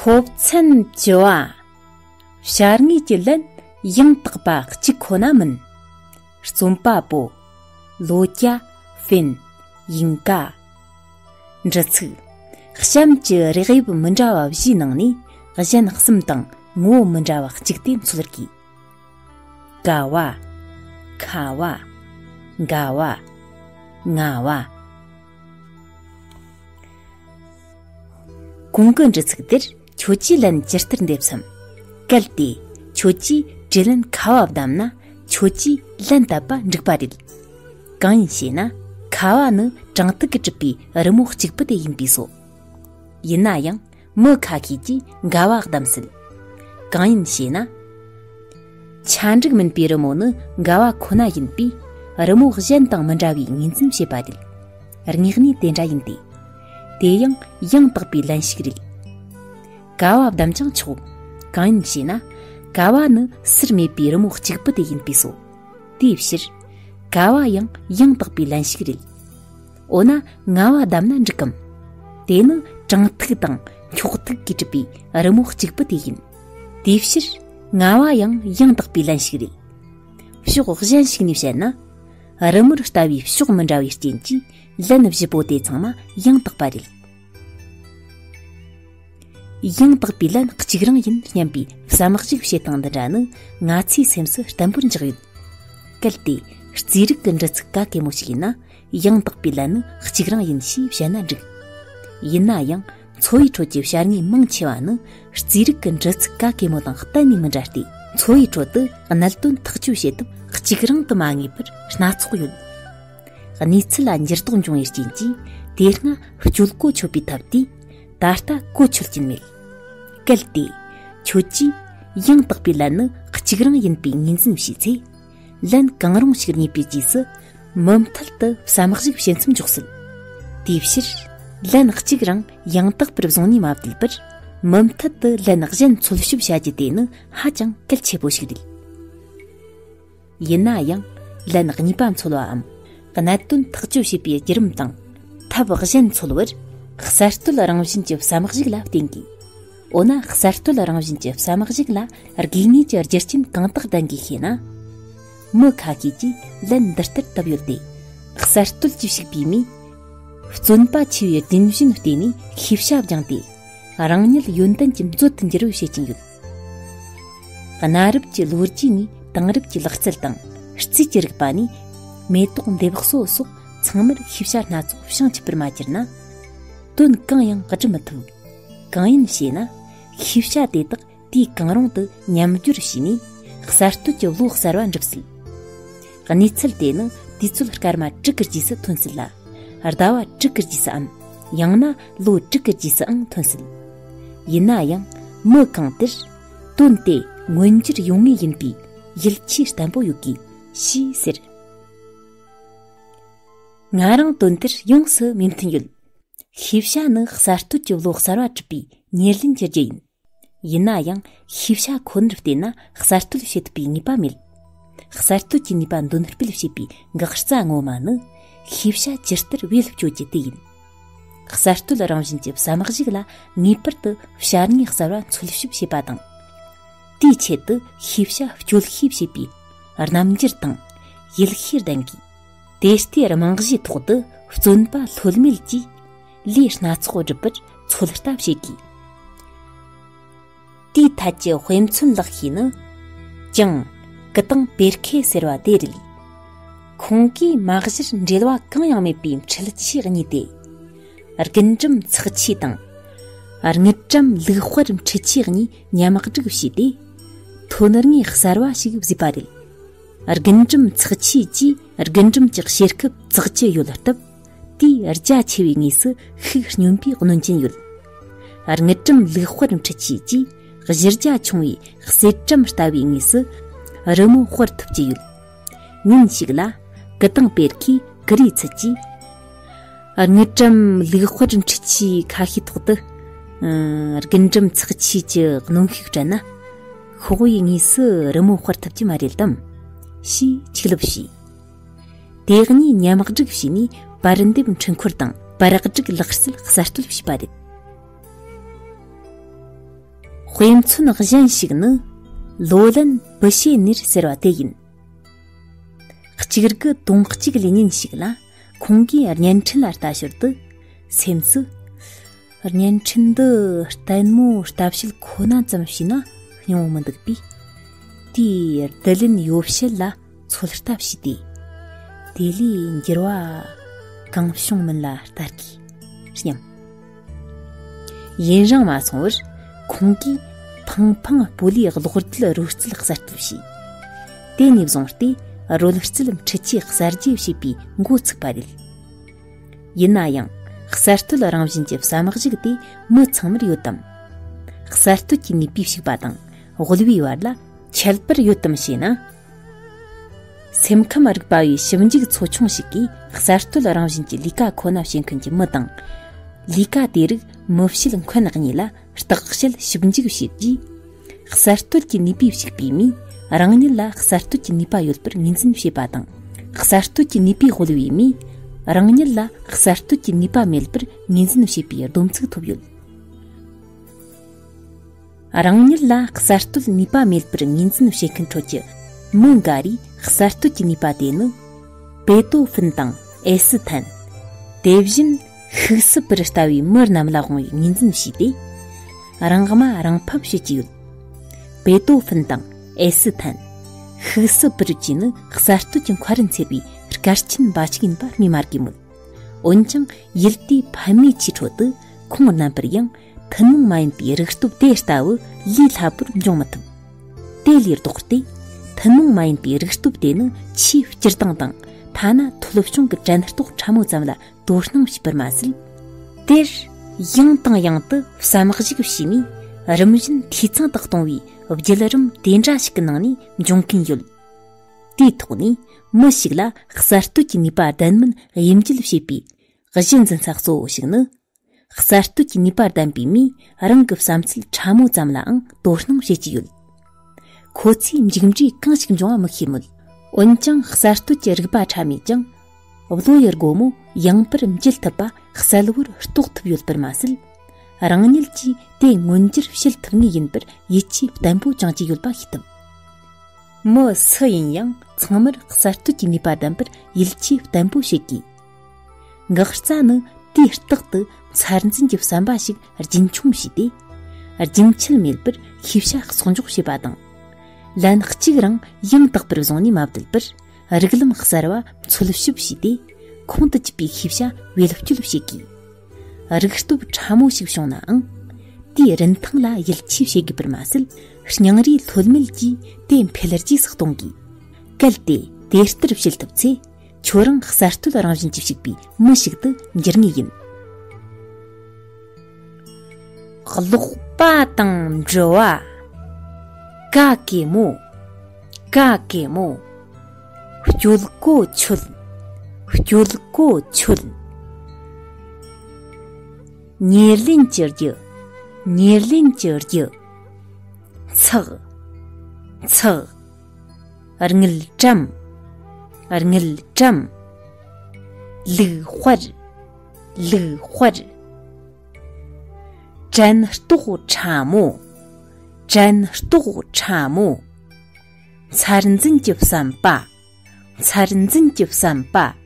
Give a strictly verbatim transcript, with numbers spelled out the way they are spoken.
སློབ་ཚན་བཅུ་བ། བྱ་དངོས་ཀྱི་ལན་ཡང་དག་པ་གཅིག་ཁོ་ན་མིན། རྩོམ་པ་པོ། ལོ་ཀྱ། ཧྥིན། ཡིན་ཀ། འབྲི་ཚིག་གཤམ་གྱི་རིགས་དབྱིབས་མི་འདྲ་བ་བཞིའི་ནང་ནས་གཞན་གསུམ་དང་ངོ་བོ་མི་འདྲ་བ་གཅིག་དེ་འཚོལ་དགོས། ཀ་བ། ཁ་བ། འགའ་བ། ང་བ། གོང་གི་འབྲི་ཚིག་དེར་ཁྱོད་ཀྱིས་ལན་ཇི་ལྟར་འདེབས་སམ། གལ་ཏེ་ཁྱོད་ཀྱིས་དྲིས་ལན་ཁ་བ་བདམས་ན་ཁྱོད་ཀྱིས་ལན་བཏབ་པ་འགྲིག་པ་རེད། གང་ཡིན་ཞེ་ན། ཁ་བ་ནི་དྲང་ཐིག་གིས་གྲུབ་པའི་རི་མོ་གཅིག་པུ་དེ་ཡིན་པས་སོ། ཡིན་ན་ཡང་མི་ཁ་ཤས་ཀྱིས་འགའ་བ་བདམས་སྲིད། གང་ཡིན་ཞེ་ན། ཆ་འགྲིག་མིན་པའི་རི་མོ་ནི་འགའ་བ་ཁོ་ན་ཡིན་པས། རི་མོ་གཞན་དང་མི་འདྲ་བའི་ངོས་འཛིན་བྱེད་པ་རེད། དངོས་གནས་དེ་འདྲ་ཡིན་ཏེ། དེ་ཡང་ཡང་དག་པའི་ལན་ཞིག་རེད། ཀ་བ་བདམས་ཀྱང་ཆོག། གང་ཡིན་ཞེ་ན། ཀ་བ་ནི་སུར་མེད་པའི་རི་མོ་གཅིག་པུ་དེ་ཡིན་པས་སོ། དེའི་ཕྱིར། ཀ་བ་ཡང་ཡང་དག་པའི་ལན་ཞིག་རེད། འོ་ན་ང་བ་བདམས་ན་འགྲིག་གམ། དེ་ནི་དྲང་ཐིག་དང་འཁྱོག་ཐིག་གིས་གྲུབ་པའི་རི་མོ་གཅིག་པུ་དེ་ཡིན། དེའི་ཕྱིར། ང་བ་ཡང་ཡང་དག་པའི་ལན་ཞིག་རེད། ཕྱོགས་གཞན་ཞིག་ནས་བཤད་ན། རི་མོར་ལྟ་བའི་ཕྱོགས་མི་འདྲ་བའི་རྐྱེན་གྱིས་ལན་བཞི་པོ་དེ་ཚང་མ་ཡང་དག་པ་རེད། ཡང་དག་པའི་ལན་གཅིག་རང་ཡིན་སྙམ་པའི་བསམ་གཞིག་བྱེད་སྟངས་འདི་འདྲ་ནི་ང་ཚོའི་སེམས་སུ་བརྟན་པོར་འཇགས་ཡོད། གལ་ཏེ་རྩིས་རིག་གི་འདྲི་ཚིག་ག་གེ་མོ་ཞིག་ཡིན་ན། ཡང་དག་པའི་ལན་ནི་གཅིག་རང་ཡིན་ཞེས་བཤད་ན་འགྲིག། ཡིན་ན་ཡང་འཚོ་བའི་ཁྲོད་ཀྱི་བྱ་དངོས་མང་ཆེ་བ་ནི་རྩིས་རིག་གི་འདྲི་ཚིག་ག་གེ་མོ་དང་གཏན་ནས་མི་འདྲ་སྟེ། འཚོ་བའི་ཁྲོད་དུ་གནད་དོན་ཐག་གཅོད་བྱེད་ཐབས་གཅིག་རང་དུ་མ་ངེས་པར་སྣ་ཚོགས་ཡོད། གནས་ཚུལ་ལ་འགྱུར་ལྡོག་འབྱུང་བའི་རྐྱེན་གྱིས་དེ་སྔ་སྤྱོད་གོ་ཆོད་པའི་ཐབས་དེས་ད་ལྟ་གོ་ཆོད་ཀྱིན་མེད། གལ་ཏེ་ཁྱོད་ཀྱིས་ཡང་དག་པའི་ལན་ནི་གཅིག་རང་ཡིན་པའི་ངོས་འཛིན་བྱས་ཚེ། ལན་གང་རུང་ཞིག་རྙེད་པའི་རྗེས་སུ་མུ་མཐུད་དུ་བསམ་གཞིག་བྱེད་མཚམས་འཇོག་སྲིད། དེའི་ཕྱིར། ལན་གཅིག་རང་ཡང་དག་པར་བཟུང་ནས་མ་བསྡད་པར། མུ་མཐུད་དུ་ལན་གཞན་འཚོལ་ཞིབ་བྱ་རྒྱུ་དེ་ནི་ཧ་ཅང་གལ་ཆེ་པོ་ཞིག་རེད། ཡིན་ན་ཡང་ལན་གཉིས་པ་འཚོལ་བའམ། གནད་དོན་ཐག་གཅོད་བྱེད་པའི་བརྒྱུད་རིམ་དང་ཐབས་གཞན་འཚོལ་བར། གསར་གཏོད་རང་བཞིན་གྱི་བསམ་གཞིག་ལ་བརྟེན་དགོས། འོ་ན་གསར་གཏོད་རང་བཞིན་གྱི་བསམ་གཞིག་ལ་དགོས་ངེས་ཀྱི་རྒྱུ་རྐྱེན་གང་དག་ལྡན་དགོས་ཤེ་ན། མི་ཁ་ཤས་ཀྱིས་ལན་འདི་ལྟར་བཏབ་ཡོད་དེ། གསར་གཏོད་ཀྱིས་ཕྱུག་པའི་མིས། བརྩོན་པ་ཆེ་བའི་རྒན་གཞོན་བརྟེན་ནས་ཤེས་བྱ་སྦྱངས་ཏེ། རང་ཉིད་ཡོན་ཏན་གྱི་མཛོད་དུ་འགྱུར་བར་བྱེད་ཀྱིན་ཡོད། གནའ་རབས་ཀྱི་ལོ་རྒྱུས་ནས་དེང་རབས་ཀྱི་ལག་རྩལ་དང་རྩིས་ཀྱི་རིག་པ་ནས་མེ་ཏོག་འདེབས་གསོ་སོགས་ཚང་མར་ཤེས་བྱ་སྣ་ཚོགས་བྱང་ཆུབ་པར་མ་གྱུར་ན། དོན་གང་ཡང་སྒྲུབ་མི་ཐུབ། གང་ཡིན་ཞེ་ན། ཤེས་བྱ་དེ་དག་དུས་གང་རུང་དུ་ཉམས་འགྱུར་བྱས་ནས་གསར་གཏོད་ཀྱི་བློ་གསར་བ་འགྲུབ་སྲིད། གནས་ཚུལ་དེ་ནི་དུས་ཚོད་སྐར་མ་དྲུག་གི་རྗེས་སུ་ཐོན་སྲིད་ལ། ཟླ་བ་དྲུག་གི་རྗེས་སུའམ། ཡང་ན་ལོ་དྲུག་གི་རྗེས་སུའང་ཐོན་སྲིད། ཡིན་ན་ཡང་མི་གང་དེར་དོན་དེ་མངོན་འགྱུར་ཡོང་ངེས་ཡིན་པའི་ཡིད་ཆེས་བརྟན་པོ་ཡོད་དགོས་ཞེས་ཟེར། ང་རང་དོན་དེར་ཡོངས་སུ་མོས་མཐུན་ཡོད། ཤེས་བྱ་ནི་གསར་གཏོད་ཀྱི་བློ་གསར་བ་གྲུབ་པའི་ཉེར་ལེན་གྱི་རྒྱུ་ཡིན། ཡིན་ན་ཡང་ཤེས་བྱ་ཁོ་ནར་བརྟེན་ན་གསར་གཏོད་བྱེད་ཐུབ་པའི་ངེས་པ་མེད། གསར་གཏོད་ཀྱི་ནུས་པ་འདོན་སྤེལ་བྱེད་པའི་འགག་རྩ་ངོ་མ་ནི་ཤེས་བྱ་ཇི་ལྟར་བེད་སྤྱོད་རྒྱུ་དེ་ཡིན། གསར་གཏོད་རང་བཞིན་གྱི་བསམ་གཞིག་ལ་ངེས་པར་དུ་བྱ་དངོས་གསར་བ་འཚོལ་ཞིབ་བྱེད་པ་དང་། དེའི་ཆེད་དུ་ཤེས་བྱ་སྤྱོད་ཤེས་བྱེད་པའི་རྣམ་འགྱུར་དང་ཡིད་ཤེས་ལྡན་དགོས། དེ་ལྟའི་རྨང་གཞིའི་ཐོག་ཏུ་བརྩོན་པ་ལྷོད་མེད་ཀྱིས་ལས་སྣ་ཚོགས་བསྒྲུབ་པར་ཚོད་ལྟ་བྱེད་དགོས། དེའི་ཐད་ཀྱི་དཔེ་མཚོན་ལེགས་ཤོས་ནི། ཅང་། ཀི་དང་པེར་ཁེ་ཟེར་བ་དེ་རེད། ཁོང་གིས་མ་གཞིར་འབྲེལ་བ་གང་ཡང་མེད་པའི་འཕྲུལ་ཆས་གཉིས་ཏེ། རྒུན་འབྲུམ་ཚགས་ཆས་དང་། དངུལ་ཀྲམ་ལུག་དཔལ་འཕྲུལ་ཆས་གཉིས་མཉམ་སྒྲིག་བྱས་ཏེ། ཐོན་དངོས་གསར་བ་ཞིག་བཟོས་པ་རེད། རྒུན་འབྲུམ་ཚགས་ཆས་ཀྱིས་རྒུན་འབྲུམ་གྱི་ཤེར་ཁུ་བཙག་རྒྱུ་ཡོད་སྟབས། དེས་རྒྱ་ཆེ་བའི་དངོས་སུ་ཤུགས་སྙོམས་པའི་གནོད་རྐྱེན་ཡོད། དངུལ་ཀྲམ་ལུག་དཔལ་འཕྲུལ་ཆས་ཀྱིས་གཞི་རྒྱ་ཆུང་བའི་གསེར་ཀྲམ་ལྟ་བུའི་དངོས་སུ་རི་མོ་དཔར་ཐུབ་ཀྱི་ཡོད། ཉིན་ཞིག་ལ་ཀི་དང་པེར་ཁིས་ཀུ་རེའི་ཚུལ་གྱིས། དངུལ་ཀྲམ་ལུག་དཔལ་འཕྲུལ་ཆས་ཁ་ཤས་ཐོག་ཏུ། ཨ། རྒུན་འབྲུམ་ཚགས་ཆས་ཀྱི་གནོན་ཤུགས་སྤྲད་ན། ཤོག་བུའི་དངོས་སུ་རི་མོ་དཔར་ཐུབ་ཀྱི་མ་རེད་དམ། ཞེས་ཆིག་ལབ་བྱས། དེ་གཉིས་མཉམ་སྒྲིག་བྱས་ནས་པར་འདེབས་འཕྲུལ་འཁོར་དང་པར་སྒྲིག་ལག་རྩལ་གསར་གཏོད་བྱས་པ་རེད། དཔེ་མཚོན་གཞན་ཞིག་ནི། ལོ་ལན་བུ་ཤེས་ནིར་ཟེར་བ་དེ་ཡིན། གཅིག་དགུ་དོན་གཅིག་ལས་ཉིན་ཞིག་ལ། ཁོང་གིས་བརྙན་འཕྲིན་ལ་ལྟ་ཞོར་དུ། སེམས་སུ། བརྙན་འཕྲིན་འདི་ལྟད་མོ་ལྟ་བཤལ་ཁོ་ན་ཙམ་བྱས་ན་སྙིང་པོ་མི་འདུག་པས། དེའི་བསྡུ་ལེན་ཡོ་བྱད་ལ་ཚོད་ལྟ་བྱས་ཏེ། དེ་ལས་འགྱུར་བ་གང་བྱུང་མིན་ལ་ལྟ་དགོས་སྙམ། ཡུན་རིང་མ་སོང་བར། ཁོང་གིས་ཕང་ཕང་སྤོ་ལོའི་གློག་རྡུལ་རོལ་རྩེད་གསར་གཏོད་བྱས། དེ་ནས་བཟུང་སྟེ་རོལ་རྩེད་འཕྲུལ་ཆས་གསར་བརྗེ་བྱེད་པའི་འགོ་ཚུགས་པ་རེད། ཡིན་ན་ཡང་། གསར་གཏོད་རང་བཞིན་གྱི་བསམ་གཞིག་དེ་མི་ཚང་མར་ཡོད་དམ། གསར་གཏོད་ཀྱི་ནུས་པའི་ཕྱུག་པ་དང་དབུལ་བའི་བར་ལ་ཁྱད་པར་ཡོད་དམ་ཞེ་ན། སེམས་ཁམས་རིག་པ་བའི་ཞིབ་འཇུག་ཚོ་ཆུང་ཞིག་གིས་གསར་གཏོད་རང་བཞིན་གྱི་ལས་ཀ་ཁོ་ན་བྱེད་མཁན་གྱི་མི་དང་། ལས་ཀ་དེ་རིགས་མི་བྱེད་མཁན་གཉིས་ལ་བརྟག་དཔྱད་ཞིབ་འཇུག་བྱས་རྗེས། གསར་གཏོད་ཀྱི་ནུས་པའི་ཕྱུག་པའི་མིས་རང་ཉིད་ལ་གསར་གཏོད་ཀྱི་ནུས་པ་ཡོད་པར་ངོས་འཛིན་བྱས་པ་དང་། གསར་གཏོད་ཀྱི་ནུས་པའི་དབུལ་བའི་མིས་རང་ཉིད་ལ་གསར་གཏོད་ཀྱི་ནུས་པ་མེད་པར་ངོས་འཛིན་བྱས་པའི་སྡོམ་ཚིག་ཐོབ་ཡོད། རང་ཉིད་ལ་གསར་གཏོད་ནུས་པ་མེད་པར་ངོས་འཛིན་བྱེད་མཁན་ཁྲོད་ཀྱི་མི་འགའ་རེས་གསར་གཏོད་ཀྱི་ནུས་པ་དེ་ནི་པེ་ཏོ་ཧྥིན་དང་ཨེ་སི་ཐན། དེ་བཞིན་ཤུག་སི་པིར་ལྟ་བུའི་མི་རྣམས་ལ་དབང་བའི་ངོས་འཛིན་བྱས་ཏེ། རང་དམའ་རང་ཕབ་བྱེད་ཀྱི་ཡོད། པེ་ཏོ་ཧྥིན་དང་ཨེ་སི་ཐན། ཤུག་སི་པིར་བཅས་ནི་གསར་གཏོད་ཀྱི་མཁར་འཚེར་བའི་སྐར་ཆེན་འབའ་ཞིག་ཡིན་པ་སྨོས་མ་དགོས་མོད། འོན་ཀྱང་ཡུལ་དེའི་ཕ་མེས་ཆུའི་ཁྲོད་དུ་ཁོང་རྣམ་པར་ཡང་ཐུན་མོང་མ་ཡིན་པའི་རིག་སྟོབས་དེ་ལྟ་བུ་ལས་སླ་པོར་འབྱུང་མི་ཐུབ། དེ་ལས་ལྡོག་སྟེ། ཐུན་མོང་མ་ཡིན་པའི་རིག་སྟོབས་དེ་ནི་ཆེས་སྤྱིར་བཏང་དང་ཐ་ན་ཐོལ་བྱུང་གི་དྲན་རྟོག་ཕྲ་མོ་ཙམ་ལ་དོ་སྣང་བྱས་པར་མ་ཟད། དེར་ཡང་དང་ཡང་དུ་བསམ་གཞིག་བྱས་ནས་རིམ་བཞིན་འཐུས་ཚང་དུ་གཏོང་བའི་བརྒྱུད་རིམ་དེ་འདྲ་ཞིག་གི་ནང་ནས་འབྱུང་གིན་ཡོད། དེའི་ཐོག་ནས་མི་ཞིག་ལ་གསར་གཏོད་ཀྱི་ནུས་པ་ལྡན་མིན་དབྱེ་འབྱེད་བྱེད་པའི་གཞི་འཛིན་ས་གཙོ་བོ་ཞིག་ནི། གསར་གཏོད་ཀྱི་ནུས་པ་ལྡན་པའི་མིས་རང་གི་བསམ་ཚུལ་ཕྲ་མོ་ཙམ་ལའང་དོ་སྣང་བྱེད་ཀྱི་ཡོད། ཁོ་ཚོས་མཇུག་འབྲས་གང་ཞིག་འབྱུང་བ་མི་ཤེས་མོད། འོན་ཀྱང་གསར་གཏོད་ཀྱི་རིག་པ་ཕྲ་མོས་ཀྱང་། བློ་ཡི་སྒོ་མོ་ཡངས་པར་འབྱེད་ཐུབ་པ་གསལ་བོར་རྟོགས་ཐུབ་ཡོད་པར་མ་ཟད། རང་ཉིད་ཀྱིས་དེ་མངོན་འགྱུར་བྱེད་ཐུབ་ངེས་ཡིན་པར་ཡིད་ཆེས་བརྟན་པོ་བཅངས་ཀྱི་ཡོད་པ་ཤེས་ཐུབ། མི་སུ་ཡིན་ཡང་ཚང་མར་གསར་གཏོད་ཀྱི་ནུས་པ་ལྡན་པར་ཡིད་ཆེས་བརྟན་པོ་བྱེད་དགོས། འགག་རྩ་ནི་དུས་རྟག་ཏུ་ཚད་འཛིན་གྱི་བསམ་པ་ཞིག་རྒྱུན་འཁྱོངས་བྱས་ཏེ། རྒྱུན་ཆད་མེད་པར་ཤེས་བྱ་གསོག་འཇོག་བྱེད་པ་དང་། ལན་གཅིག་རང་ཡང་དག་པར་བཟུང་ནས་མ་བསྡད་པར། རིགས་ལམ་གསར་བ་འཚོལ་ཞིབ་བྱས་ཏེ། ཁོང་དུ་ཆུད་པའི་ཤེས་བྱ་བེད་སྤྱོད་བྱེད་དགོས། རིག་སྟོབས་ཕྲ་མོ་ཞིག་བྱུང་ནའང་། དེའི་རིན་ཐང་ལ་ཡིད་ཆེས་བྱེད་དགོས་པར་མ་ཟད། སྙིང་རུས་ལྷོད་མེད་ཀྱིས་དེ་འཕེལ་རྒྱས་སུ་གཏོང་དགོས། གལ་ཏེ་དེ་ལྟར་བྱེད་ཐུབ་ཚེ། ཁྱོད་རང་གསར་གཏོད་རང་བཞིན་གྱིས་ཕྱུག་པའི་མི་ཞིག་ཏུ་འགྱུར་ངེས་ཡིན། ཀློག་པ་དང་འབྲི་བ། ཀ་གེ་མོ། ཀ་གེ་མོ། སྤྱོད་གོ་ཆོད། སྤྱོད་གོ་ཆོད། ཉེར་ལེན་གྱི་རྒྱུ། ཉེར་ལེན་གྱི་རྒྱུ། ཚགས། ཚགས། དངུལ་ཀྲམ། དངུལ་ཀྲམ། ལུག་དཔལ། ལུག་དཔལ། དྲན་རྟོག་ཕྲ་མོ། དྲན་རྟོག་ཕྲ་མོ། ཚད་འཛིན་གྱི་བསམ་པ། ཚད་འཛིན་གྱི་བསམ་པ།